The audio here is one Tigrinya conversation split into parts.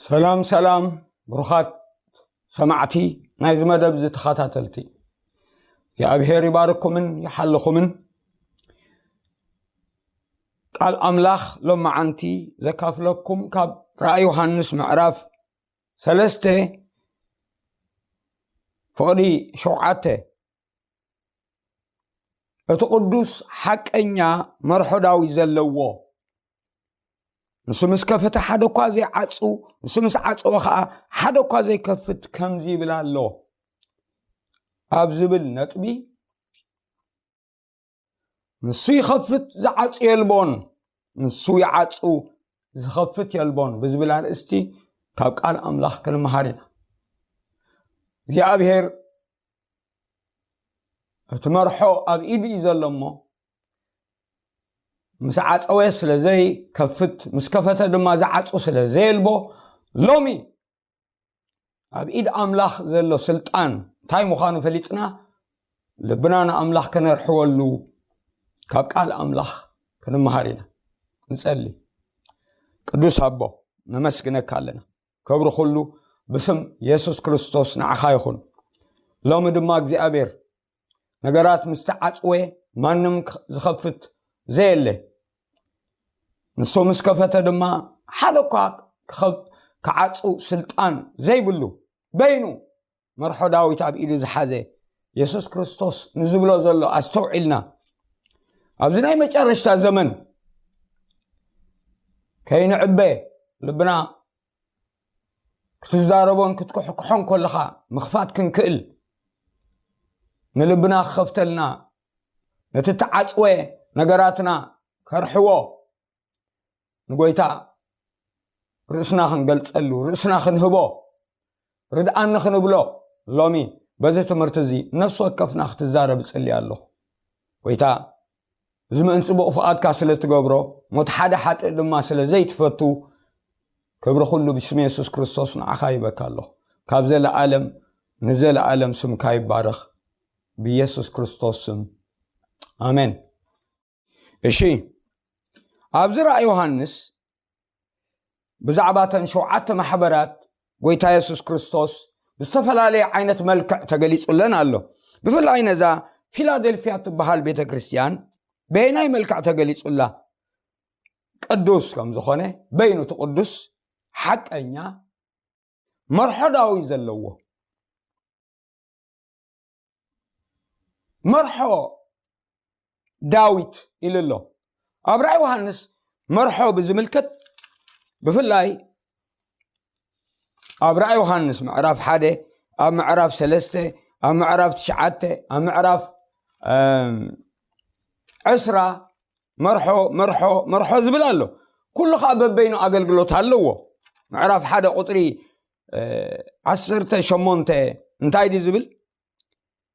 ሰላም ሰላም፣ ብሩኻት ሰማዕቲ ናይዚ መደብ እዚ ተኸታተልቲ፣ እግዚኣብሔር ይባርኩምን ይሓልኹምን። ቃል ኣምላኽ ሎማዓንቲ ዘካፍለኩም ካብ ራእይ ዮሃንስ ምዕራፍ ሰለስተ ፍቕዲ ሸውዓተ፣ እቲ ቅዱስ ሓቀኛ መርሖ ዳዊት ዘለዎ፣ ንሱ ምስ ከፈተ ሓደ እኳ ዘይዓጹ፣ ንሱ ምስ ዓጸወ ኸኣ ሓደ እኳ ዘይከፍት ከምዚ ይብል ኣሎ ኣብ ዝብል ነጥቢ፣ ንሱ ይኸፍት ዝዓጹ የልቦን፣ ንሱ ይዓጹ ዝኸፍት የልቦን ብዝብል ኣርእስቲ ካብ ቃል ኣምላኽ ክንመሃር ኢና። እግዚኣብሔር እቲ መርሖ ኣብ ኢዱ እዩ ዘሎ እሞ፣ ምስ ዓጸወ ስለ ዘይከፍት፣ ምስ ከፈተ ድማ ዝዓጹ ስለ ዘየልቦ፣ ሎሚ ኣብ ኢድ ኣምላኽ ዘሎ ስልጣን እንታይ ምዃኑ ፈሊጥና፣ ልብና ንኣምላኽ ከነርሕወሉ ካብ ቃል ኣምላኽ ክንመሃር ኢና። ንጸሊ። ቅዱስ ኣቦ፣ ነመስግነካ ኣለና። ክብሪ ኩሉ ብስም የሱስ ክርስቶስ ንዓኻ ይኹን። ሎሚ ድማ እግዚኣብሔር፣ ነገራት ምስ ተዓጽወ ማንም ክ-፣ ዝኸፍት ዘየለ፣ ንሱ ምስ ከፈተ ድማ ሓደ እኳ ክኸፍ-፣ ክዓጹ ስልጣን ዘይብሉ፣ በይኑ መርሖ ዳዊት ኣብ ኢዱ ዝሓዘ የሱስ ክርስቶስ ንዝብሎ ዘሎ ኣስተውዒልና፣ ኣብዚ ናይ መጨረሽታ ዘመን ከይንዕበ፣ ልብና ክትዛረቦን ክትኩሕኩሖን ከለኻ ምኽፋት ክንክእል፣ ንልብና ክኸፍተልና፣ ነቲ ተዓጽወ ነገራትና ከርሕዎ፣ ንጎይታ ርእስና ክንገልጸሉ፣ ርእስና ክንህቦ፣ ርድኣኒ ክንብሎ፣ ሎሚ በዚ ትምህርቲ እዚ ነፍሲ ወከፍና ክትዛረብ እጽሊ ኣለኹ። ጎይታ፣ እዚ ምእንቲ ጽቡቕ ፍቓድካ ስለ ትገብሮ፣ ሞት ሓደ ሓጥእ ድማ ስለ ዘይትፈቱ፣ ክብሪ ኩሉ ብስም የሱስ ክርስቶስ ንዓኻ ይበካ ኣለኹ። ካብ ዘለኣለም ንዘለኣለም ስምካ ይባረኽ። ብየሱስ ክርስቶስ ስም፣ ኣሜን። እሺ፣ ኣብዚ ራእይ ዮሃንስ ብዛዕባ እተን ሸውዓተ ማሕበራት ጎይታ የሱስ ክርስቶስ ብዝተፈላለየ ዓይነት መልክዕ ተገሊጹለን ኣሎ። ብፍላይ ነዛ ፊላደልፍያ ትበሃል ቤተ ክርስቲያን በየናይ መልክዕ ተገሊጹላ? ቅዱስ ከም ዝኾነ፣ በይኑ እቲ ቅዱስ ሓቀኛ መርሖ ዳዊት ዘለዎ፣ መርሖ ዳዊት ኢሉ ኣሎ። ኣብ ራእይ ዮሃንስ መርሖ ብዝምልከት፣ ብፍላይ ኣብ ራእይ ዮሃንስ ምዕራፍ ሓደ፣ ኣብ ምዕራፍ ሰለስተ፣ ኣብ ምዕራፍ ትሽዓተ፣ ኣብ ምዕራፍ፣ እም፣ ዕስራ፣ መርሖ፣ መርሖ፣ መርሖ ዝብል ኣሎ። ኩሉ ኸኣ በበይኑ ኣገልግሎት ኣለዎ። ምዕራፍ ሓደ ቁጽሪ፣ እ፣ ዓሰርተ ሸሞንተ እንታይ ድዩ ዝብል?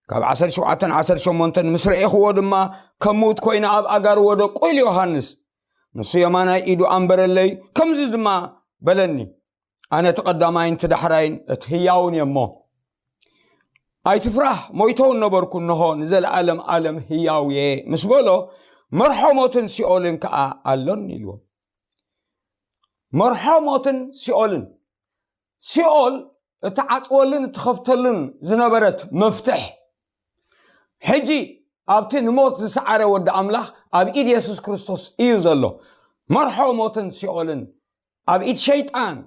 ካብ ዓሰርተ ሸውዓተ ዓሰርተ ሸሞንተ፣ ምስ ረኤኽዎ ድማ ከም ምዉት ኮይነ ኣብ ኣጋሩ ወደቁ ኢሉ ዮሃንስ። ንሱ የማናይ ኢዱ ኣንበረለይ፣ ከምዚ ድማ በለኒ፣ ኣነ እቲ ቀዳማይን እቲ ዳሕራይን እቲ ህያውን እየ እሞ፣ ኣይትፍራህ፣ ሞይተ እውን ነበርኩ፣ እንሆ ንዘለኣለም ኣለም ህያው እየ ምስ በሎ፣ መርሖ ሞትን ሲኦልን ከኣ ኣሎን ኢልዎ። መርሖ ሞትን ሲኦልን። ሲኦል እትዓጽወልን እትኸፍተልን ዝነበረት መፍትሕ፣ ሕጂ ኣብቲ ንሞት ዝሰዓረ ወዲ ኣምላኽ ኣብ ኢድ የሱስ ክርስቶስ እዩ ዘሎ። መርሖ ሞትን ሲኦልን ኣብ ኢድ ሸይጣን፣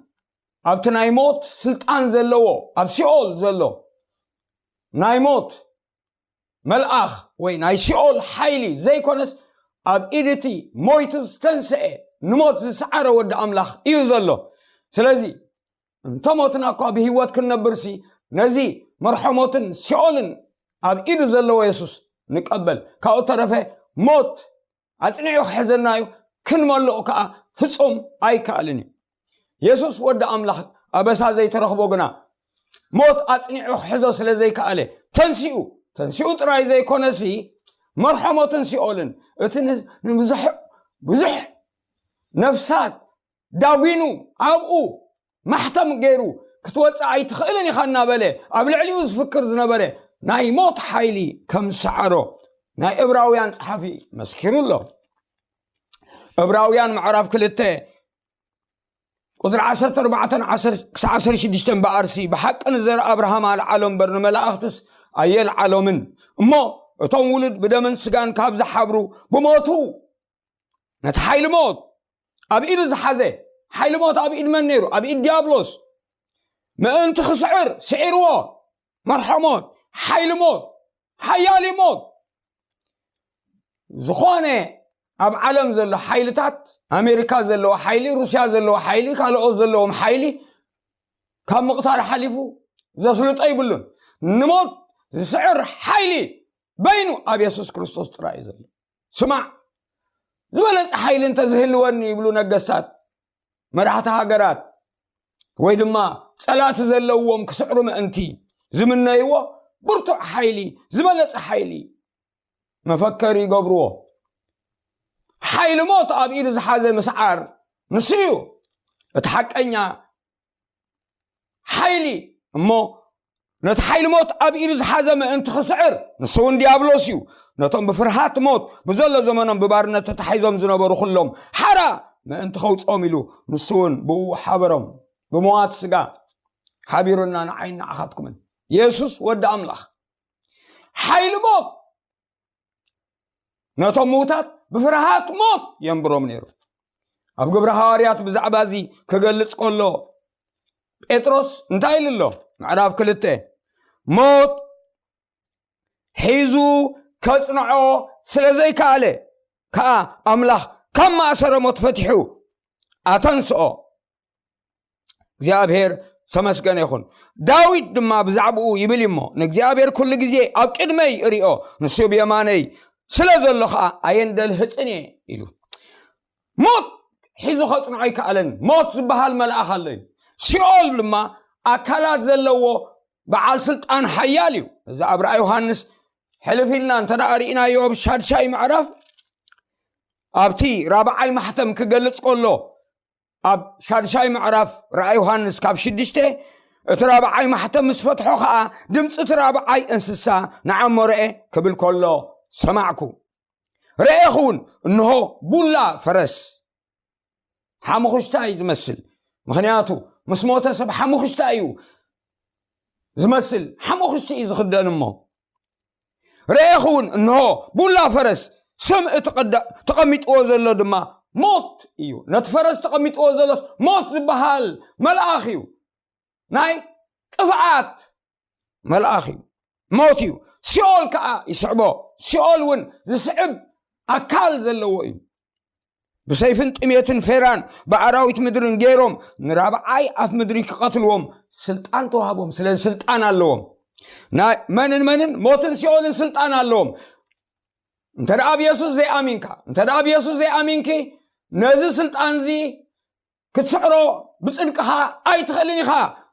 ኣብቲ ናይ ሞት ስልጣን ዘለዎ፣ ኣብ ሲኦል ዘሎ ናይ ሞት መልኣኽ ወይ ናይ ሲኦል ሓይሊ ዘይኮነስ፣ ኣብ ኢድ እቲ ሞይቱ ዝተንስኤ፣ ንሞት ዝሰዓረ ወዲ ኣምላኽ እዩ ዘሎ። ስለዚ እንተ ሞትና እኳ ብህይወት ክንነብርሲ፣ ነዚ መርሖ ሞትን ሲኦልን ኣብ ኢዱ ዘለዎ የሱስ ንቀበል። ካብኡ ተረፈ ሞት ኣጽኒዑ ክሕዘና እዩ፣ ክንመልኦ ከኣ ፍጹም ኣይከኣልን እዩ። የሱስ ወዲ ኣምላኽ ኣበሳ ዘይተረኽቦ ግና፣ ሞት ኣጽኒዑ ክሕዞ ስለ ዘይከኣለ፣ ተንሲኡ፣ ተንሲኡ ጥራይ ዘይኮነሲ፣ መርሖ ሞትን ሲኦልን፣ እቲ ን-፣ ንብዙሕ፣ ብዙሕ ነፍሳት ዳጒኑ፣ ኣብኡ ማሕተም ገይሩ፣ ክትወጽእ ኣይትኽእልን ኢኻ እናበለ ኣብ ልዕሊኡ ዝፍክር ዝነበረ ናይ ሞት ሓይሊ ከም ዝሰዓሮ ናይ ዕብራውያን ጸሓፊ መስኪሩ ኣሎ። ዕብራውያን ምዕራፍ ክልተ ቁፅሪ ዓሰርተ ኣርባዕተ ክሳብ ዓሰርተ ሽዱሽተ ብኣርሲ ብሓቂ ንዘር ኣብርሃም ኣልዓሎ እምበር ንመላእኽትስ ኣየልዓሎምን። እሞ እቶም ውሉድ ብደምን ስጋን ካብ ዝሓብሩ ብሞቱ ነቲ ሓይሊ ሞት ኣብ ኢዱ ዝሓዘ፣ ሓይሊ ሞት ኣብ ኢድ መን ነይሩ? ኣብ ኢድ ዲያብሎስ። ምእንቲ ክስዕር ስዒርዎ። መርሖ ሞት፣ ሓይሊ ሞት፣ ሓያሊ ሞት። ዝኾነ ኣብ ዓለም ዘሎ ሓይልታት፣ ኣሜሪካ ዘለዎ ሓይሊ፣ ሩስያ ዘለዎ ሓይሊ፣ ካልኦት ዘለዎም ሓይሊ ካብ ምቕታል ሓሊፉ ዘስልጦ ይብሉን። ንሞት ዝስዕር ሓይሊ በይኑ ኣብ የሱስ ክርስቶስ ጥራይ እዩ ዘሎ። ስማዕ፣ ዝበለጸ ሓይሊ እንተዝህልወኒ ይብሉ ነገስታት፣ መራሕቲ ሃገራት፣ ወይ ድማ ጸላእቲ ዘለዎም ክስዕሩ ምእንቲ ዝምነይዎ ብርቱዕ ሓይሊ፣ ዝበለጸ ሓይሊ መፈከሪ ይገብርዎ። ሓይሊ ሞት ኣብ ኢዱ ዝሓዘ ምስዓር ንሱ እዩ እቲ ሓቀኛ ሓይሊ። እሞ ነቲ ሓይሊ ሞት ኣብ ኢዱ ዝሓዘ ምእንቲ ክስዕር፣ ንሱ እውን ዲያብሎስ እዩ። ነቶም ብፍርሃት ሞት ብዘሎ ዘመኖም ብባርነት ተታሒዞም ዝነበሩ ኩሎም ሓራ ምእንቲ ከውፅኦም ኢሉ፣ ንሱ እውን ብኡ ሓበሮም። ብመዋት ስጋ ሓቢሩና ንዓይን ንዓኻትኩምን። የሱስ ወዲ ኣምላኽ። ሓይሊ ሞት ነቶም ምዉታት ብፍርሃት ሞት የንብሮም ነይሩ። ኣብ ግብሪ ሃዋርያት ብዛዕባ እዚ ክገልጽ ከሎ፣ ጴጥሮስ እንታይ ኢሉ ኣሎ? ምዕራፍ ክልተ፣ ሞት ሒዙ ከጽንዖ ስለ ዘይከኣለ ከኣ፣ ኣምላኽ ካብ ማእሰረ ሞት ፈቲሑ ኣተንስኦ። እግዚኣብሔር ዝተመስገነ ይኹን። ዳዊት ድማ ብዛዕባኡ ይብል እሞ፣ "ንእግዚኣብሔር ኩሉ ግዜ ኣብ ቅድመይ እሪኦ፣ ንሱ ብየማነይ ስለ ዘሎ ኸዓ ኣየንደልህጽን እየ" ኢሉ። ሞት ሒዙ ኸጽንዖ ኣይከኣለን። ሞት ዝበሃል መልኣኽ ኣሎ እዩ። ሲኦል ድማ ኣካላት ዘለዎ በዓል ስልጣን ሓያል እዩ። እዚ ኣብ ራእይ ዮሃንስ ሕልፍ ኢልና እንተ ደኣ ርኢናዮ፣ ኣብ ሻድሻይ ምዕራፍ፣ ኣብቲ ራብዓይ ማሕተም ክገልጽ ከሎ፣ ኣብ ሻድሻይ ምዕራፍ ራእይ ዮሃንስ ካብ ሽዱሽተ፣ እቲ ራብዓይ ማሕተም ምስ ፈትሖ ኸኣ፣ ድምፂ እቲ ራብዓይ እንስሳ ንዓሞ ረኤ ክብል ከሎ ሰማዕኩ። ረኤኹ እውን፣ እንሆ፣ ቡላ ፈረስ ሓሙኽሽታይ ዝመስል፣ ምኽንያቱ ምስ ሞተ ሰብ ሓሙኽሽታይ እዩ ዝመስል፣ ሓሙኽሽቲ እዩ ዝኽደን። እሞ ረኤኹ እውን፣ እንሆ፣ ቡላ ፈረስ፣ ስም እቲ ቀዳ-፣ ተቐሚጥዎ ዘሎ ድማ ሞት እዩ። ነቲ ፈረስ ተቐሚጥዎ ዘሎስ ሞት ዝበሃል መልኣኽ እዩ። ናይ ጥፍኣት መልኣኽ እዩ። ሞት እዩ። ሲኦል ከኣ ይስዕቦ። ሲኦል እውን ዝስዕብ ኣካል ዘለዎ እዩ። ብሰይፍን ጥሜትን ፌራን ብኣራዊት ምድርን ገይሮም ንራብዓይ ኣፍ ምድሪ ክቐትልዎም ስልጣን ተዋህቦም። ስለዚ ስልጣን ኣለዎም። ናይ መንን መንን ሞትን ሲኦልን ስልጣን ኣለዎም። እንተ ደኣ ኣብ የሱስ ዘይኣሚንካ፣ እንተ ደኣ ኣብ የሱስ ዘይኣሚንኪ፣ ነዚ ስልጣን እዚ ክትስዕሮ ብጽድቅኻ ኣይትኽእልን ኢኻ።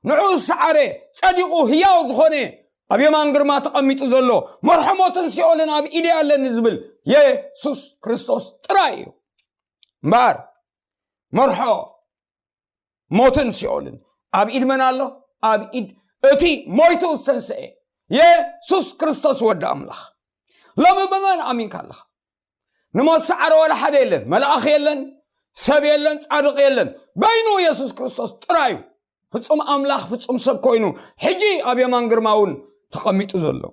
ንዑ ዝሰዓረ ጸዲቑ ህያው ዝኾነ ኣብ የማን ግርማ ተቐሚጡ ዘሎ፣ መርሖ ሞትን ሲኦልን ኣብ ኢደይ ኣለኒ ዝብል የሱስ ክርስቶስ ጥራይ እዩ። እምበኣር መርሖ ሞትን ሲኦልን ኣብ ኢድ መን ኣሎ? ኣብ ኢድ እቲ ሞይቱ ዝተንስኤ የሱስ ክርስቶስ ወዲ ኣምላኽ። ሎሚ ብመን ኣሚንካ ኣለኻ? ንሞት ሰዓረ ዋላ ሓደ የለን። መልኣኽ የለን፣ ሰብ የለን፣ ጻድቕ የለን። በይኑ የሱስ ክርስቶስ ጥራዩ ፍጹም ኣምላኽ ፍጹም ሰብ ኮይኑ ሕጂ ኣብ የማን ግርማ እውን ተቐሚጡ ዘሎ።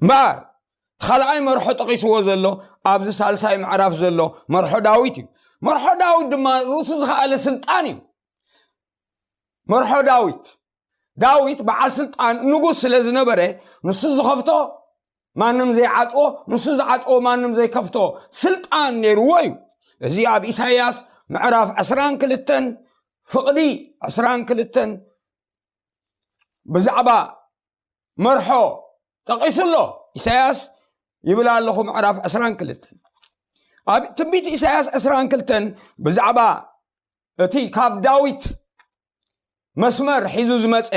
እምበኣር እቲ ካልኣይ መርሖ ጠቒስዎ ዘሎ ኣብዚ ሳልሳይ ምዕራፍ ዘሎ መርሖ ዳዊት እዩ። መርሖ ዳዊት ድማ ርእሱ ዝኸኣለ ስልጣን እዩ። መርሖ ዳዊት፣ ዳዊት በዓል ስልጣን ንጉስ ስለ ዝነበረ ንሱ ዝኸፍቶ ማንም ዘይዓጽዎ፣ ንሱ ዝዓጽዎ ማንም ዘይከፍቶ ስልጣን ነይርዎ እዩ። እዚ ኣብ ኢሳይያስ ምዕራፍ ዕስራን ክልተን ፍቕዲ ዕስራን ክልተን ብዛዕባ መርሖ ጠቒሱ ኣሎ። ኢሳይያስ ይብል ኣለኹ ምዕራፍ ዕስራን ክልተን። ኣብ ትንቢት ኢሳይያስ ዕስራን ክልተን ብዛዕባ እቲ ካብ ዳዊት መስመር ሒዙ ዝመጸ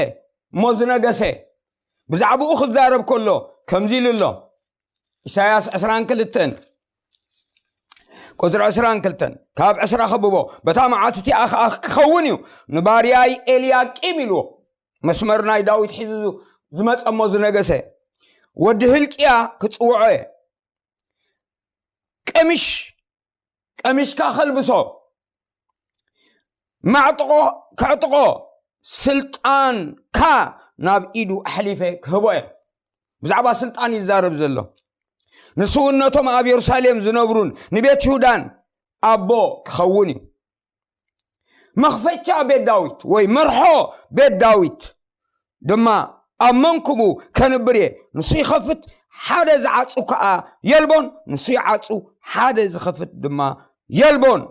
እሞ ዝነገሰ ብዛዕባኡ ክዛረብ ከሎ ከምዚ ኢሉ ኣሎ። ኢሳይያስ ዕስራን ክልተን ቁጽሪ ዕስራን ክልተን፣ ካብ ዕስራ ከብቦ፣ "በታ መዓልቲ እቲኣ ኸኣ ክኸውን እዩ፣ ንባርያይ ኤልያቂም" ኢልዎ። መስመር ናይ ዳዊት ሒዙ ዝመጸ እሞ ዝነገሰ፣ "ወዲ ህልቅያ ክጽውዖ እየ። ቀሚሽ፣ ቀሚሽካ ከልብሶ፣ ማዕጥቆ፣ ከዕጥቆ፣ ስልጣንካ ናብ ኢዱ ኣሕሊፈ ክህቦ እየ። ብዛዕባ ስልጣን ይዛረብ ዘሎ። ንስውነቶም ኣብ የሩሳሌም ዝነብሩን ንቤት ይሁዳን ኣቦ ክኸውን እዩ። መኽፈቻ ቤት ዳዊት ወይ መርሖ ቤት ዳዊት ድማ ኣብ መንክቡ ከንብር እየ። ንሱ ይኸፍት፣ ሓደ ዝዓጹ ከኣ የልቦን፣ ንሱ ይዓጹ፣ ሓደ ዝኸፍት ድማ የልቦን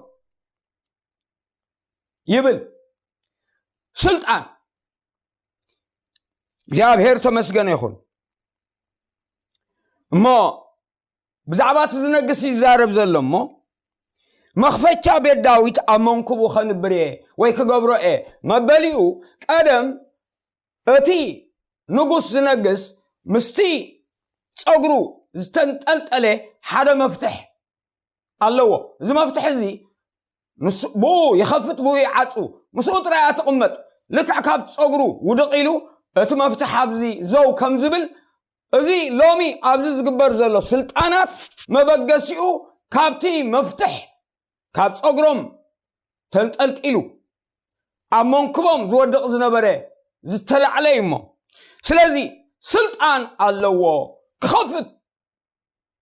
ይብል። ስልጣን እግዚኣብሔር ተመስገነ ይኹን። እሞ ብዛዕባ እቲ ዝነግስ ይዛረብ ዘሎ እሞ፣ መኽፈቻ ቤት ዳዊት ኣብ መንክቡ ኸንብር እየ ወይ ክገብሮ እየ መበሊኡ፣ ቀደም እቲ ንጉስ ዝነግስ ምስቲ ጸጉሩ ዝተንጠልጠለ ሓደ መፍትሕ ኣለዎ። እዚ መፍትሕ እዚ ንሱ ብኡ ይኸፍት፣ ብኡ ይዓጹ፣ ምስኡ ጥራይ እያ ትቕመጥ። ልክዕ ካብቲ ጸጉሩ ውድቕ ኢሉ እቲ መፍትሕ ኣብዚ ዘው ከም ዝብል፣ እዚ ሎሚ ኣብዚ ዝግበር ዘሎ ስልጣናት መበገሲኡ ካብቲ መፍትሕ ካብ ጸጉሮም ተንጠልጢሉ ኣብ መንክቦም ዝወድቕ ዝነበረ ዝተላዕለ እዩ እሞ፣ ስለዚ ስልጣን ኣለዎ ክኸፍት።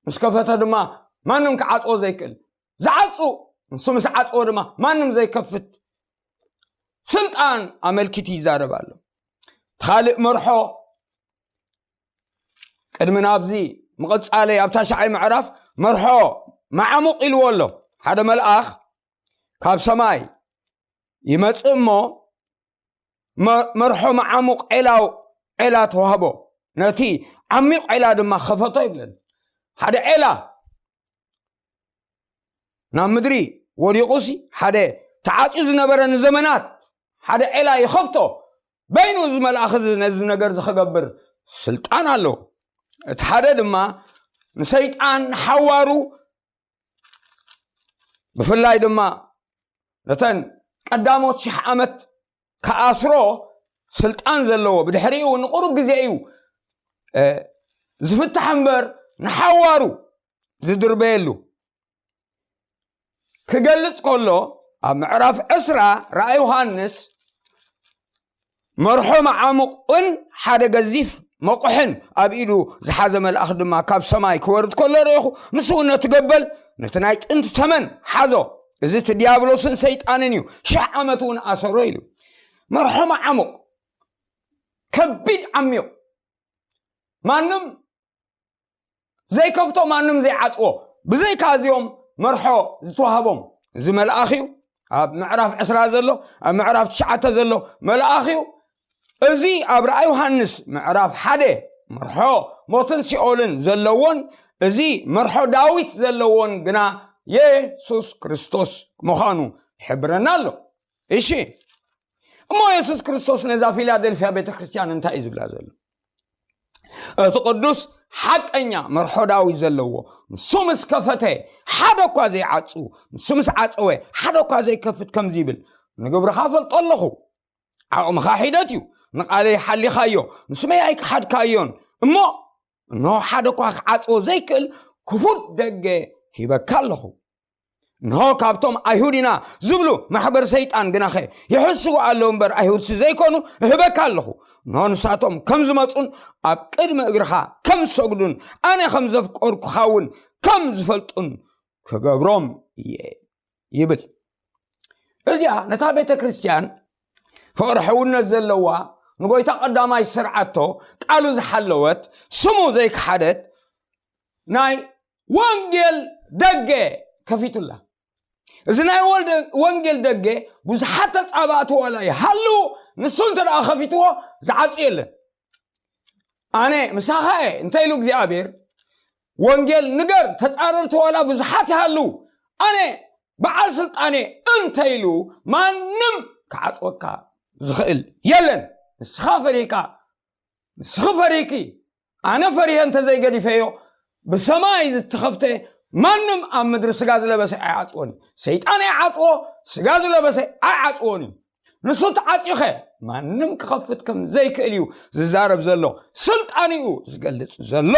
ምስ ከፈተ ድማ ማንም ክዓጽዎ ዘይክእል፣ ዝዓጹ ንሱ ምስ ዓጽዎ ድማ ማንም ዘይከፍት ስልጣን ኣመልኪቱ ይዛረብ ኣሎ። እቲ ካልእ መርሖ፣ ቅድሚ ናብዚ ምቕጻለይ ኣብታ ሻዓይ ምዕራፍ መርሖ መዓሙቕ ኢልዎ ኣሎ። ሓደ መልኣኽ ካብ ሰማይ ይመጽእ እሞ መ-፣ መርሖ መዓሙቕ ዔላው ዔላ ተዋህቦ፣ ነቲ ዓሚቕ ዔላ ድማ ኸፈቶ ይብለን። ሓደ ዔላ ናብ ምድሪ ወዲቑሲ ሓደ ተዓጽዩ ዝነበረ ንዘመናት ሓደ ዔላ ይኸፍቶ። በይኑ እዚ መልኣኽ እዚ ነዚ ነገር እዚ ኸገብር ስልጣን ኣለዎ። እቲ ሓደ ድማ ንሰይጣን ሓዋሩ፣ ብፍላይ ድማ ነተን ቀዳሞት ሽሕ ዓመት ክኣስሮ ስልጣን ዘለዎ፣ ብድሕሪኡ ንቁሩብ ግዜ እዩ፣ እ፣ ዝፍታሕ እምበር ንሓዋሩ ዝድርበየሉ ክገልጽ ከሎ፣ ኣብ ምዕራፍ ዕስራ ራእይ ዮሃንስ መርሖ መዓሙቕን ሓደ ገዚፍ መቑሕን ኣብ ኢዱ ዝሓዘ መልኣኽ ድማ ካብ ሰማይ ክወርድ ከሎ ረኢኹ። ንሱ እውን ነቲ ገበል፣ ነቲ ናይ ጥንቲ ተመን ሓዞ። እዚ እቲ ዲያብሎስን ሰይጣንን እዩ። ሽሕ ዓመት እውን ኣሰሮ ኢሉ። መርሖ መዓሙቕ፣ ከቢድ ዓሚቕ፣ ማንም ዘይከፍቶ፣ ማንም ዘይዓጽዎ፣ ብዘይካ እዚኦም መርሖ ዝተዋህቦም እዚ መልኣኽ እዩ። ኣብ ምዕራፍ ዕስራ ዘሎ፣ ኣብ ምዕራፍ ትሽዓተ ዘሎ መልኣኽ እዩ። እዚ ኣብ ራእይ ዮሃንስ ምዕራፍ ሓደ መርሖ ሞትን ሲኦልን ዘለዎን፣ እዚ መርሖ ዳዊት ዘለዎን ግና የሱስ ክርስቶስ ምዃኑ ይሕብረና ኣሎ። እሺ፣ እሞ የሱስ ክርስቶስ ነዛ ፊላደልፍያ ቤተ ክርስቲያን እንታይ እዩ ዝብላ ዘሎ? እቲ ቅዱስ ሓቀኛ መርሖ ዳዊት ዘለዎ፣ ንሱ ምስ ከፈተ ሓደ እኳ ዘይዓጹ፣ ንሱ ምስ ዓጸወ ሓደ እኳ ዘይከፍት ከምዚ ይብል፣ ንግብርኻ ፈልጦ ኣለኹ፣ ዓቕምኻ ሒደት እዩ፣ ንቓለይ ሓሊኻዮ፣ ንስመይ ኣይከሓድካዮን፣ እሞ እንሆ ሓደ እኳ ክዓጽዎ ዘይክእል ክፉት ደገ ሂበካ ኣለኹ። እንሆ ካብቶም ኣይሁድ ኢና ዝብሉ ማሕበር ሰይጣን ግናኸ ይሕስዉ ኣለዉ እምበር ኣይሁድሲ ዘይኮኑ እህበካ ኣለኹ። እንሆ ንሳቶም ከም ዝመጹን ኣብ ቅድሚ እግርኻ ከም ዝሰግዱን ኣነ ከም ዘፍቀርኩኻ እውን ከም ዝፈልጡን ክገብሮም እየ ይብል። እዚኣ ነታ ቤተ ክርስቲያን ፍቕሪ ሕውነት ዘለዋ፣ ንጎይታ ቀዳማይ ዝሰርዓቶ፣ ቃሉ ዝሓለወት፣ ስሙ ዘይከሓደት፣ ናይ ወንጌል ደገ ከፊቱላ። እዚ ናይ ወልደ-፣ ወንጌል ደገ ብዙሓት ተጻባእቲ ዋላ ይሃልዉ፣ ንሱ እንተ ደኣ ከፊትዎ ዝዓጹ የለን። ኣነ ምሳኻ እየ እንተ ኢሉ እግዚኣብሔር፣ ወንጌል ንገር፣ ተጻረርቲ ዋላ ብዙሓት ይሃልዉ፣ ኣነ በዓል ስልጣን እየ እንተ ኢሉ ማንም ክዓጽወካ ዝኽእል የለን። ንስኻ ፈሪህካ፣ ንስኺ ፈሪህኪ፣ ኣነ ፈሪሀ እንተ ዘይገዲፈዮ፣ ብሰማይ ዝተኸፍተ ማንም ኣብ ምድሪ ስጋ ዝለበሰ ኣይዓጽዎን እዩ። ሰይጣን ኣይዓጽዎ፣ ስጋ ዝለበሰ ኣይዓጽዎን እዩ። ንሱ ተዓጽዩኸ ማንም ክኸፍት ከም ዘይክእል እዩ ዝዛረብ ዘሎ። ስልጣን እዩ ዝገልጽ ዘሎ።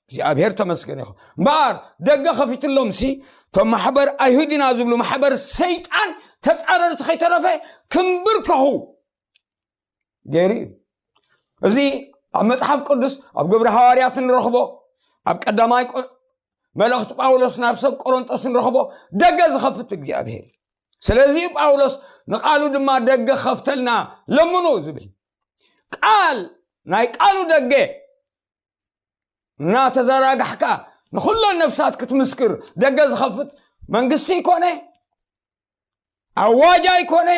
እግዚኣብሔር ተመስገን ይኹን። እምበኣር ደገ ከፊትሎም ሲ፣ እቶም ማሕበር ኣይሁድ ኢና ዝብሉ፣ ማሕበር ሰይጣን ተጻረርቲ ከይተረፈ ክንብርከኹ ገይሩ እዩ። እዚ ኣብ መጽሓፍ ቅዱስ ኣብ ግብሪ ሃዋርያት ንረኽቦ፣ ኣብ ቀዳማይ ቆ-፣ መልእኽቲ ጳውሎስ ናብ ሰብ ቆሮንጦስ ንረኽቦ። ደገ ዝኸፍት እግዚኣብሔር እዩ። ስለዚ እዩ ጳውሎስ ንቃሉ ድማ ደገ ከፍተልና ለምኑ ዝብል። ቃል፣ ናይ ቃሉ ደገ እናተዘራጋሕካ ንኹለን ነፍሳት ክትምስክር ደገ ዝኸፍት መንግስቲ ይኮነ፣ ኣዋጅ ኣይኮነ፣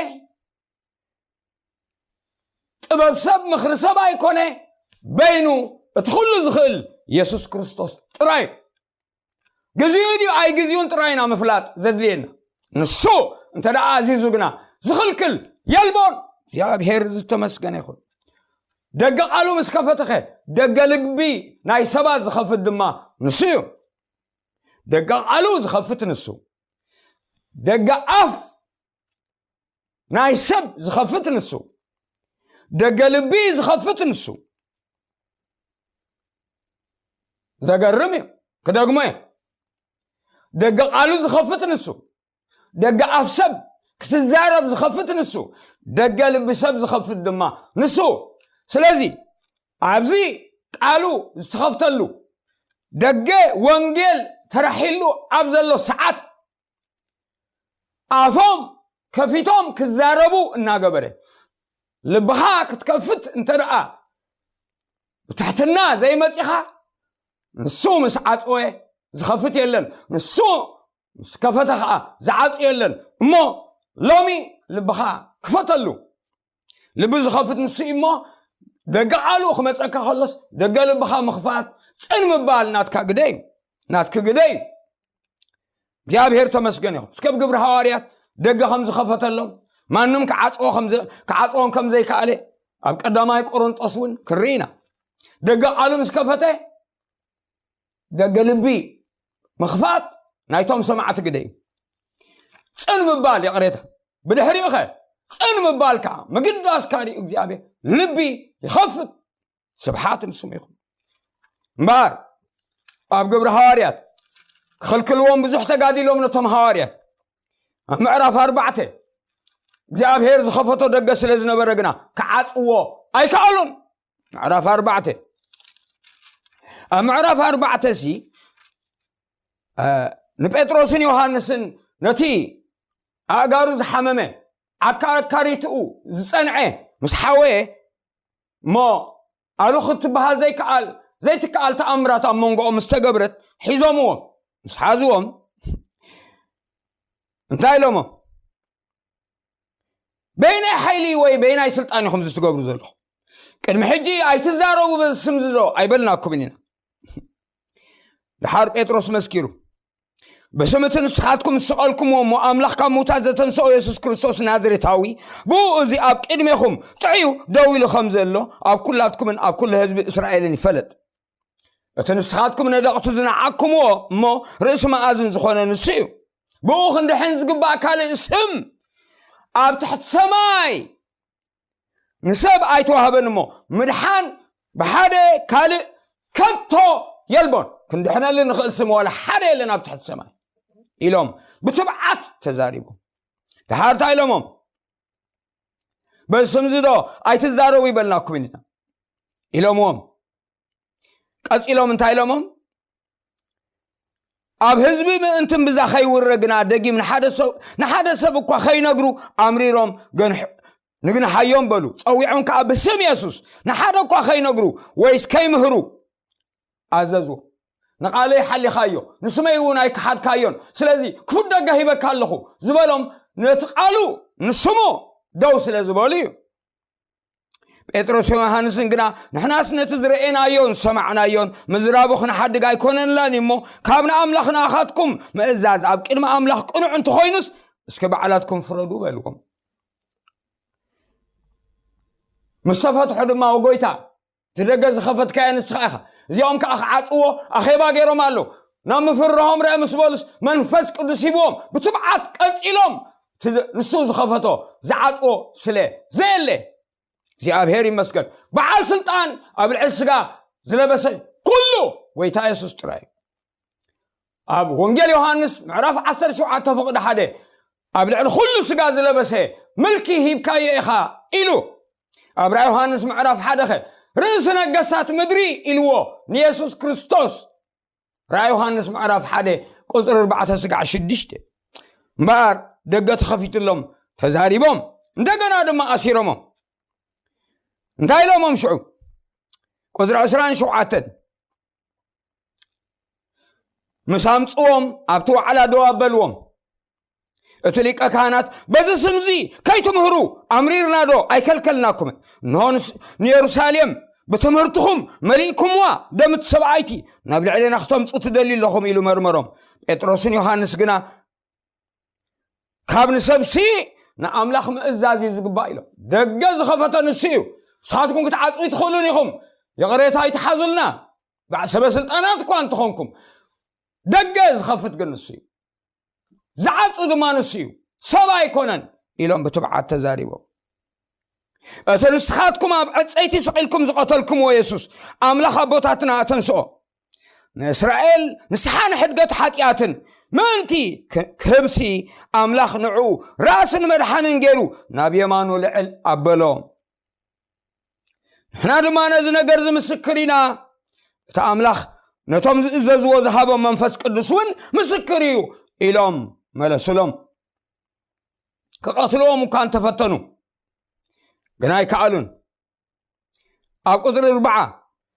ጥበብ ሰብ፣ ምኽሪ ሰብ ኣይኮነ፣ በይኑ እቲ ኩሉ ዝኽእል ኢየሱስ ክርስቶስ ጥራይ። ግዜኡ ድዩ ኣይግዜኡን ጥራይ ኢና ምፍላጥ ዘድልየና። ንሱ እንተ ደኣ ኣዚዙ ግና ዝኽልክል የልቦን። እግዚኣብሔር ዝተመስገነ ይኹን። ደገ ቃሉ ምስ ከፈትኸ፣ ደገ ልቢ ናይ ሰባት ዝኸፍት ድማ ንሱ እዩ። ደገ ቃሉ ዝኸፍት ንሱ፣ ደገ ኣፍ ናይ ሰብ ዝኸፍት ንሱ፣ ደገ ልቢ ዝኸፍት ንሱ። ዘገርም እዩ። ክደግሞ እየ። ደገ ቃሉ ዝኸፍት ንሱ፣ ደገ ኣፍ ሰብ ክትዛረብ ዝኸፍት ንሱ፣ ደገ ልቢ ሰብ ዝኸፍት ድማ ንሱ። ስለዚ ኣብዚ ቃሉ ዝተኸፍተሉ፣ ደገ ወንጌል ተራሒሉ ኣብ ዘሎ ሰዓት፣ ኣፎም ከፊቶም ክዛረቡ እናገበረ፣ ልብኻ ክትከፍት እንተ ደኣ ብትሕትና ዘይመጺኻ፣ ንሱ ምስ ዓጽወ ዝኸፍት የለን፣ ንሱ ምስ ከፈተ ኸኣ ዝዓጹ የለን። እሞ ሎሚ ልብኻ ክፈተሉ። ልቢ ዝኸፍት ንሱ እዩ። እሞ ደገ ቃሉ ክመጸካ ከሎስ፣ ደገ ልብኻ ምኽፋት፣ ጽን ምባል ናትካ ግደ እዩ፣ ናትኪ ግደ እዩ። እግዚኣብሔር ተመስገን ይኹን። እስከ ኣብ ግብሪ ሃዋርያት ደገ ከም ዝኸፈተሎም፣ ማንም ክዓጽዎ ከም ዘ-፣ ክዓጽዎም ከም ዘይከኣለ ኣብ ቀዳማይ ቆሮንጦስ እውን ክንርኢ ኢና። ደገ ቃሉ ምስ ከፈተ፣ ደገ ልቢ ምኽፋት ናይቶም ሰማዕቲ ግደ እዩ። ጽን ምባል፣ ይቕሬታ፣ ብድሕሪኡ ኸ ጽን ምባል ከዓ ምግዳስ ካሊእ እግዚኣብሔር ልቢ ይኸፍት። ስብሓት ንስሙ ይኹን። እምበኣር ኣብ ግብሪ ሃዋርያት ክኽልክልዎም ብዙሕ ተጋዲሎም ነቶም ሃዋርያት። ኣብ ምዕራፍ ኣርባዕተ እግዚኣብሔር ዝኸፈቶ ደገ ስለ ዝነበረ ግና ክዓጽዎ ኣይከኣሉን። ምዕራፍ ኣርባዕተ፣ ኣብ ምዕራፍ ኣርባዕተ ሲ፣ እ፣ ንጴጥሮስን ዮሃንስን ነቲ ኣእጋሩ ዝሓመመ፣ ኣካሪትኡ ዝጸንዐ ምስ ሓወየ፣ እሞ ኣሉ ክትበሃል ዘይከኣል፣ ዘይትከኣል ተኣምራት ኣብ መንጎኦም ምስ ተገብረት፣ ሒዞምዎም። ምስ ሓዝዎም እንታይ ኢሎሞ? በይናይ ሓይሊ ወይ በይናይ ስልጣን ኢኹም እዚ ትገብሩ ዘለኹም? ቅድሚ ሕጂ ኣይትዛረቡ በዚ ስም እዚ ዶ ኣይበልናኩምን ኢና? ደሓር ጴጥሮስ መስኪሩ፣ ብስም እቲ ንስኻትኩም ዝሰቐልኩምዎ እሞ ኣምላኽ ካብ ምዉታት ዘተንስኦ የሱስ ክርስቶስ ናዝሬታዊ፣ ብኡ እዚ ኣብ ቅድሜኹም ጥዕዩ ደው ኢሉ ከም ዘሎ ኣብ ኩላትኩምን ኣብ ኩሉ ህዝቢ እስራኤልን ይፈለጥ። እቲ ንስኻትኩም ነደቕቲ ዝነዓቅኩምዎ እሞ ርእሲ መኣዝን ዝኾነ ንሱ እዩ። ብኡ ክንድሕን ዝግባእ ካልእ ስም ኣብ ትሕቲ ሰማይ ንሰብ ኣይተዋህበን እሞ ምድሓን ብሓደ ካልእ ከቶ የልቦን። ክንድሕነሉ ንኽእል ስም ዋላ ሓደ የለን ኣብ ትሕቲ ሰማይ ኢሎም ብትብዓት ተዛሪቦም። ደሓር እንታይ ኢሎሞም? በዚ ስም እዚ ዶ ኣይትዛረቡ ይበልናኩም ኢና ኢሎምዎም። ቀጺሎም እንታይ ኢሎሞም? ኣብ ህዝቢ ምእንቲ እምብዛ ከይውረ ግና ደጊም ንሓደ ሰብ፣ ንሓደ ሰብ እኳ ከይነግሩ ኣምሪሮም ገንሕ-፣ ንግንሓዮም በሉ። ጸዊዖም ከኣ ብስም የሱስ ንሓደ እኳ ከይነግሩ ወይስ ከይምህሩ ኣዘዝዎ። ንቓለይ ሓሊኻዮ፣ ንስመይ እውን ኣይከሓድካዮን። ስለዚ ክፉት ደገ ሂበካ ኣለኹ ዝበሎም ነቲ ቃሉ ንስሙ ደው ስለ ዝበሉ እዩ። ጴጥሮስን ዮሃንስን ግና ንሕናስ ነቲ ዝረኤናዮን ዝሰማዕናዮን ምዝራቡ ክንሓድግ ኣይኮነንላን እዩ እሞ፣ ካብ ንኣምላኽ ንኣኻትኩም ምእዛዝ ኣብ ቅድሚ ኣምላኽ ቅኑዕ እንተኾይኑስ፣ እስከ ባዕላትኩም ፍረዱ በልዎም። ምስ ተፈትሑ ድማ፣ "ወጎይታ፣ እቲ ደገ ዝኸፈትካዮ ንስኻ ኢኻ። እዚኦም ከኣ ክዓጽዎ ኣኼባ ገይሮም ኣለዉ። ናብ ምፍርራሆም ርአ" ምስ በሉስ፣ መንፈስ ቅዱስ ሂብዎም ብትብዓት ቀጺሎም፣ እቲ ንሱ ዝኸፈቶ ዝዓጽዎ ስለ ዘየለ፣ እግዚኣብሔር ይመስገን። በዓል ስልጣን ኣብ ልዕሊ ስጋ ዝለበሰ ኩሉ ጎይታ የሱስ ጥራይ እዩ። ኣብ ወንጌል ዮሃንስ ምዕራፍ ዓሰርተ ሸውዓተ ፍቕዲ ሓደ፣ ኣብ ልዕሊ ኩሉ ስጋ ዝለበሰ ምልኪ ሂብካዮ ኢኻ ኢሉ። ኣብ ራእይ ዮሃንስ ምዕራፍ ሓደ ኸ፣ ርእሲ ነገስታት ምድሪ ኢልዎ ንየሱስ ክርስቶስ። ራእይ ዮሃንስ ምዕራፍ ሓደ ቁፅሪ ኣርባዕተ ስጋዕ ሽዱሽተ። እምበኣር ደገ ተኸፊትሎም ተዛሪቦም፣ እንደገና ድማ ኣሲሮሞም። እንታይ ኢሎሞም ሽዑ? ቁፅሪ ዕስራን ሸውዓተን፣ ምስ ኣምፅዎም ኣብቲ ዋዕላ ደው ኣበልዎም። እቲ ሊቀ ካህናት፣ በዚ ስምዚ ከይትምህሩ ኣምሪርና ዶ ኣይከልከልናኩምን? እንሆ ንስ-፣ ንየሩሳሌም ብትምህርትኹም መሊእኩምዋ፣ ደም እቲ ሰብኣይቲ ናብ ልዕሌና ክተምፁ ትደልዩ ኣለኹም ኢሉ መርመሮም። ጴጥሮስን ዮሃንስ ግና፣ ካብ ንሰብሲ ንኣምላኽ ምእዛዝ እዩ ዝግባእ ኢሎም። ደገ ዝኸፈተ ንሱ እዩ። ንስኻትኩም ክትዓፅው ኣይትኽእሉን ኢኹም። ይቕሬታ ኣይትሓዙልና። በዕ-፣ ሰበ ስልጣናት እኳ እንተኾንኩም፣ ደገ ዝኸፍት ግን ንሱ እዩ። ዝዓጹ ድማ ንሱ እዩ፣ ሰብ ኣይኮነን ኢሎም ብትብዓት ተዛሪቦም። እቲ ንስኻትኩም ኣብ ዕጸይቲ ስቒልኩም ዝቐተልኩምዎ የሱስ፣ ኣምላኽ ኣቦታትና ኣተንስኦ፣ ንእስራኤል ንስሓን ሕድገት ሓጢኣትን ምእንቲ ክ-፣ ክህብሲ፣ ኣምላኽ ንዕኡ ራእስን መድሓንን ገይሩ ናብ የማኑ ልዕል ኣበሎ። ንሕና ድማ ነዚ ነገር እዚ ምስክር ኢና። እቲ ኣምላኽ ነቶም ዝእዘዝዎ ዝሃቦም መንፈስ ቅዱስ እውን ምስክር እዩ ኢሎም መለሱሎም። ክቐትልዎም እኳ እንተፈተኑ ግን ኣይከኣሉን። ኣብ ቁፅሪ ኣርባዓ፣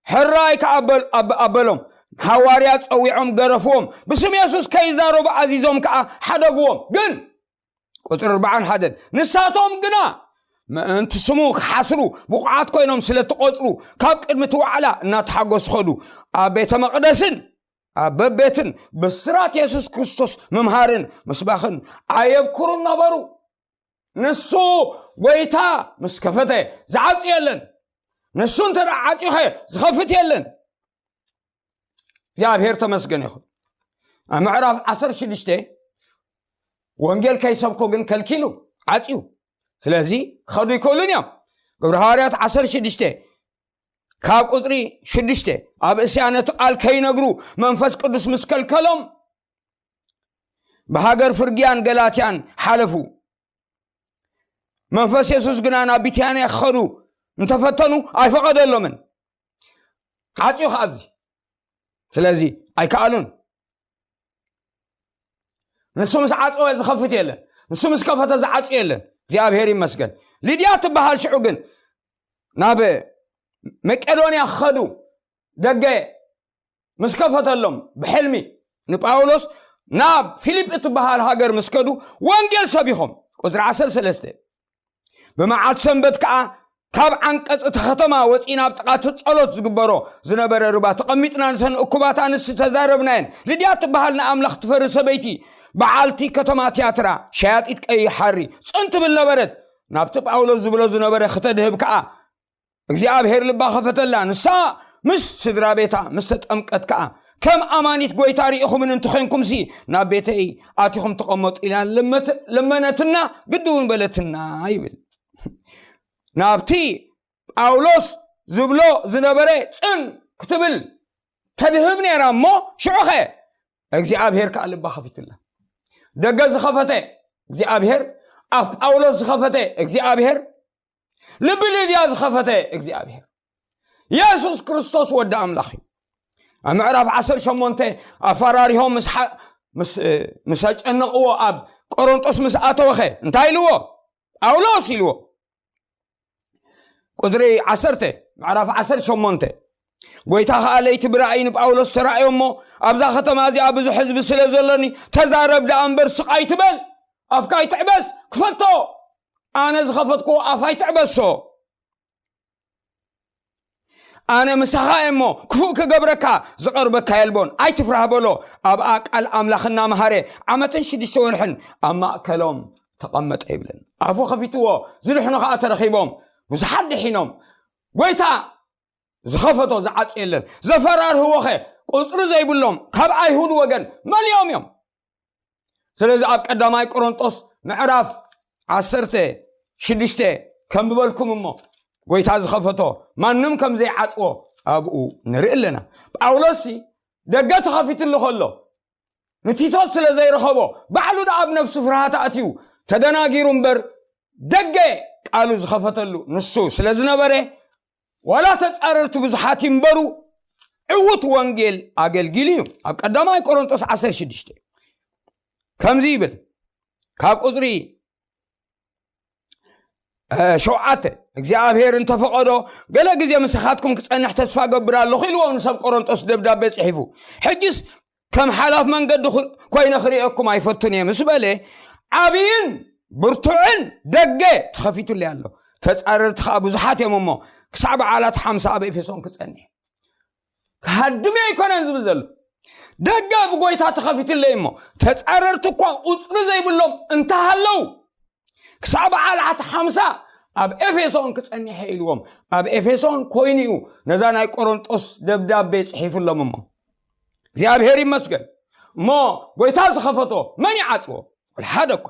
ሕራይ ከኣ ኣበል-፣ ኣበ-፣ ኣበሎም፣ ንሃዋርያ ጸዊዖም ገረፍዎም፣ ብስም የሱስ ከይዛረቡ ኣዚዞም ከኣ ሓደግዎም። ግን ቁፅሪ ኣርባዓን ሓደን፣ ንሳቶም ግና ምእንቲ ስሙ ክሓስሩ ብቑዓት ኮይኖም ስለ እተቖጽሩ፣ ካብ ቅድሚ እቲ ዋዕላ እናተሓጎሱ ኸዱ። ኣብ ቤተ መቕደስን ኣብ በቤትን ብስራት የሱስ ክርስቶስ ምምሃርን ምስባኽን ኣየብኩሩን ነበሩ። ንሱ ጐይታ ምስ ከፈተ ዝዓጽ የለን። ንሱ እንተ ደኣ ዓጺኸ ዝኸፍት የለን። እግዚኣብሔር ተመስገን ይኹን። ኣብ ምዕራፍ ዓሰርተ ሽዱሽተ ወንጌል ከይሰብኩ ግን ከልኪሉ፣ ዓጽዩ። ስለዚ ክኸዱ ይክእሉን እዮም። ግብረ ሃዋርያት ዓሰርተ ሽዱሽተ ካብ ቁጽሪ ሽዱሽተ፣ ኣብ እስያ ነቲ ቃል ከይነግሩ መንፈስ ቅዱስ ምስ ከልከሎም፣ ብሃገር ፍርግያን ገላትያን ሓለፉ። መንፈስ የሱስ ግና ናብ ቢታንያ ክኸዱ እንተፈተኑ ኣይፈቐደሎምን። ዓጽዩ ከኣ ኣብዚ። ስለዚ ኣይከኣሉን። ንሱ ምስ ዓጸወ ዝኸፍት የለን። ንሱ ምስ ከፈተ ዝዓጹ የለን። እግዚኣብሔር ይመስገን። ሊድያ ትበሃል ሽዑ ግን ናብ መቄዶንያ ክኸዱ ደገ ምስ ከፈተሎም ብሕልሚ ንጳውሎስ ናብ ፊልጲ እትበሃል ሃገር ምስ ከዱ ወንጌል ሰቢኾም። ቁጽሪ ዓሰርተ ሰለስተ፣ ብመዓልቲ ሰንበት ከኣ ካብ ዓንቀጽ እታ ከተማ ወጺእና ኣብ ጥቓ እቲ ጸሎት ዝግበሮ ዝነበረ ሩባ ተቐሚጥና ነተን እኩባት ኣንስቲ ተዛረብናየን። ልድያ እትበሃል ንኣምላኽ ትፈሪ ሰበይቲ በዓልቲ ከተማ ትያትራ ሸያጢት ቀይሕ ሓሪ ጽን ትብል ነበረት። ናብቲ ጳውሎስ ዝብሎ ዝነበረ ክተድህብ ከኣ እግዚኣብሔር ልባ ኸፈተላ። ንሳ ምስ ስድራ ቤታ ምስ ተጠምቀት ከኣ፣ ከም ኣማኒት ጐይታ ርኢኹምን እንተኾይንኩምሲ ናብ ቤተይ ኣቲኹም ተቐመጡ ኢላ ለመት-፣ ለመነትና፣ ግዲ እውን በለትና ይብል። ናብቲ ጳውሎስ ዝብሎ ዝነበረ ጽን ክትብል ተድህብ ነይራ እሞ፣ ሽዑኸ እግዚኣብሔር ከኣ ልባ ኸፊትላ። ደገ ዝኸፈተ እግዚኣብሔር፣ ኣፍ ጳውሎስ ዝኸፈተ እግዚኣብሔር፣ ልቢ ልድያ ዝኸፈተ እግዚኣብሔር፣ የሱስ ክርስቶስ ወዲ ኣምላኽ እዩ። ኣብ ምዕራፍ ዓሰርተ ሸሞንተ ኣፈራሪሆም ምስ ሓ-፣ ምስ፣ ምስ ኣጨነቕዎ ኣብ ቆሮንጦስ ምስ ኣተወኸ እንታይ ኢልዎ? ጳውሎስ ኢልዎ። ቁጽሪ ዓሰርተ፣ ምዕራፍ ዓሰርተ ሸሞንተ፣ ጐይታ ኸኣ ለይቲ ብራእይ ንጳውሎስ ተራእዮ እሞ፣ ኣብዛ ኸተማ እዚኣ ብዙሕ ህዝቢ ስለ ዘሎኒ፣ ተዛረብ ደኣ እምበር ስቕ ኣይትበል፣ ኣፍካ ኣይትዕበስ፣ ክፈቶ። ኣነ ዝኸፈትክዎ ኣፍ ኣይትዕበሶ። ኣነ ምሳኻ እየ እሞ፣ ክፉእ ክገብረካ ዝቐርበካ የልቦን፣ ኣይትፍራህ በሎ። ኣብኣ ቃል ኣምላኽ እናመሃረ ዓመትን ሽዱሽተ ወርሕን ኣብ ማእከሎም ተቐመጠ ይብለን። ኣፉ ከፊትዎ፣ ዝድሕኑ ኸኣ ተረኺቦም፣ ብዙሓት ድሒኖም። ጐይታ ዝኸፈቶ ዝዓጽ የለን። ዘፈራርህዎኸ ቁጽሪ ዘይብሎም ካብ ኣይሁድ ወገን መሊኦም እዮም። ስለዚ ኣብ ቀዳማይ ቆሮንጦስ ምዕራፍ ዓሰርተ ሽዱሽተ ከንብበልኩም እሞ፣ ጐይታ ዝኸፈቶ ማንም ከም ዘይዓጽዎ ኣብኡ ንርኢ ኣለና። ጳውሎስ ደገ ተኸፊትሉ ከሎ ንቲቶስ ስለ ዘይረኸቦ ባዕሉ ደኣ ኣብ ነፍሱ ፍርሃት ኣትዩ ተደናጊሩ እምበር ደገ ቃሉ ዝኸፈተሉ ንሱ ስለ ዝነበረ ዋላ ተጻረርቲ ብዙሓት ይንበሩ ዕዉት ወንጌል ኣገልጊሉ እዩ። ኣብ ቀዳማይ ቆሮንጦስ ዓሰርተ ሽዱሽተ ከምዚ ይብል ካብ ቁፅሪ ሸውዓተ እግዚኣብሔር እንተፈቐዶ ገለ ግዜ ምሳኻትኩም ክጸንሕ ተስፋ ገብር ኣለኹ ኢልዎም ንሰብ ቆሮንጦስ ደብዳቤ ጽሒፉ። ሕጅስ ከም ሓላፍ መንገዲ ኮይኑ ክርእየኩም ኣይፈቱን እየ ምስ በለ ዓብይን ብርቱዕን ደገ ተኸፊቱለይ ኣሎ። ተጻረርቲ ከዓ ብዙሓት እዮም እሞ ክሳዕ በዓላት ሓምሳ ኣብ ኤፌሶን ክጸንሕ ክሃድም ኣይኮነን ዝብል ዘሎ። ደገ ብጎይታ ተኸፊትለይ እሞ ተጻረርቲ እኳ ቁፅሪ ዘይብሎም እንተሃለው ክሳዕ በዓል ዓቲ ሓምሳ ኣብ ኤፌሶን ክጸኒሐ ኢልዎም ኣብ ኤፌሶን ኮይኑ እዩ ነዛ ናይ ቆሮንጦስ ደብዳቤ ጽሒፉሎም እሞ እግዚኣብሔር ይመስገን። እሞ ጎይታ ዝኸፈቶ መን ይዓጽዎ? ወልሓደ እኳ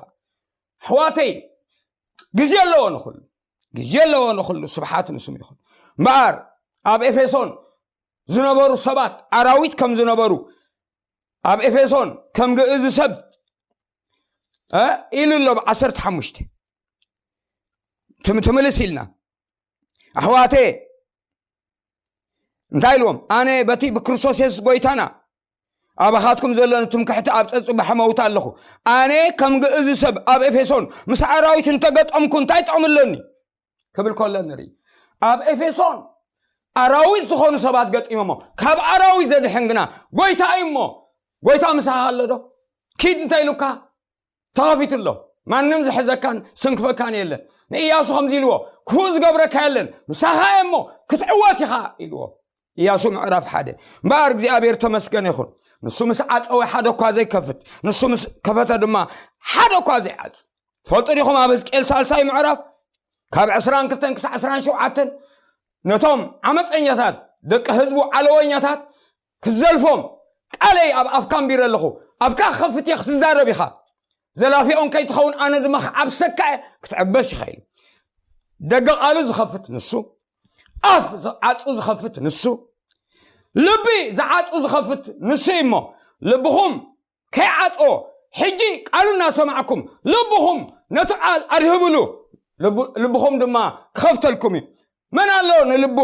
ኣሕዋተይ ግዜ ኣለዎ ንኹሉ ግዜ ኣለዎ ንኹሉ ስብሓት ንስም ይኹን። እምበኣር ኣብ ኤፌሶን ዝነበሩ ሰባት ኣራዊት ከም ዝነበሩ ኣብ ኤፌሶን ከም ግእዝ ሰብ ኢሉ ኣሎ። ብ15 ትምልስ ኢልና ኣሕዋተ እንታይ ኢልዎም? ኣነ በቲ ብክርስቶስ የሱስ ጎይታና ኣባኻትኩም ዘሎ ንትምክሕቲ ኣብ ጸጽባሕ መውት ኣለኹ። ኣነ ከም ግእዝ ሰብ ኣብ ኤፌሶን ምስ ኣራዊት እንተገጠምኩ እንታይ ጥቕሚ ኣለኒ ክብል ከሎ ንርኢ። ኣብ ኤፌሶን ኣራዊት ዝኾኑ ሰባት ገጢሞሞ ካብ ኣራዊት ዘድሕን ግና ጎይታ እዩ እሞ ጎይታ ምሳኻ ኣሎ ዶ? ኪድ እንታይ ኢሉካ? ተኸፊቱ ኣሎ። ማንም ዝሕዘካን ስንክፈካን የለን። ንእያሱ ከምዚ ኢልዎ፣ ክፉእ ዝገብረካ የለን፣ ምሳኻ እየ እሞ ክትዕወት ኢኻ ኢልዎ። እያሱ ምዕራፍ ሓደ። እምበኣር እግዚኣብሔር ተመስገን ይኹን። ንሱ ምስ ዓጸወ ሓደ እኳ ዘይከፍት፣ ንሱ ምስ ከፈተ ድማ ሓደ እኳ ዘይዓጽ። ትፈልጡ ዲኹም ኣብ ህዝቅኤል ሳልሳይ ምዕራፍ ካብ ዕስራን ክልተን ክሳዕ ዕስራን ሸውዓተን ነቶም ዓመፀኛታት ደቂ ህዝቡ ዓለወኛታት ክዘልፎም ቃለይ ኣብ ኣፍካ ኣንቢረ ኣለኹ። ኣፍካ ክኸፍት እየ ክትዛረብ ኢኻ። ዘላፊኦም ከይትኸውን ኣነ ድማ ክዓብሰካ እየ ክትዕበስ ኢኻ ኢሉ። ደገ ቃሉ ዝኸፍት ንሱ፣ ኣፍ ዝዓጹ ዝኸፍት ንሱ፣ ልቢ ዝዓጹ ዝኸፍት ንሱ እዩ እሞ ልብኹም ከይዓጾ ሕጂ ቃሉ እናሰማዕኩም ልብኹም ነቲ ቃል ኣድህብሉ። ልቡ- ልብኹም ድማ ክኸፍተልኩም እዩ። መን ኣሎ ንልቡ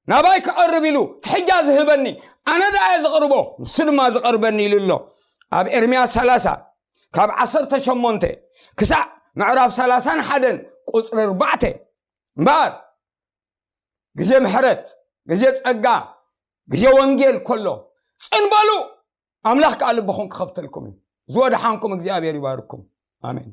ናባይ ክቐርብ ኢሉ ትሕጃ ዝህበኒ? ኣነ ደኣ እየ ዝቕርቦ፣ ንሱ ድማ ዝቐርበኒ ኢሉ ኣሎ። ኣብ ኤርምያስ ሰላሳ ካብ ዓሰርተ ሸሞንተ ክሳዕ ምዕራፍ ሰላሳን ሓደን ቁፅሪ ኣርባዕተ እምበኣር ግዜ ምሕረት፣ ግዜ ጸጋ፣ ግዜ ወንጌል ከሎ ጽን በሉ፣ ኣምላኽ ከኣ ልብኹም ክኸፍተልኩም እዩ። ዝወድሓንኩም እግዚኣብሔር ይባርኩም። ኣሜን።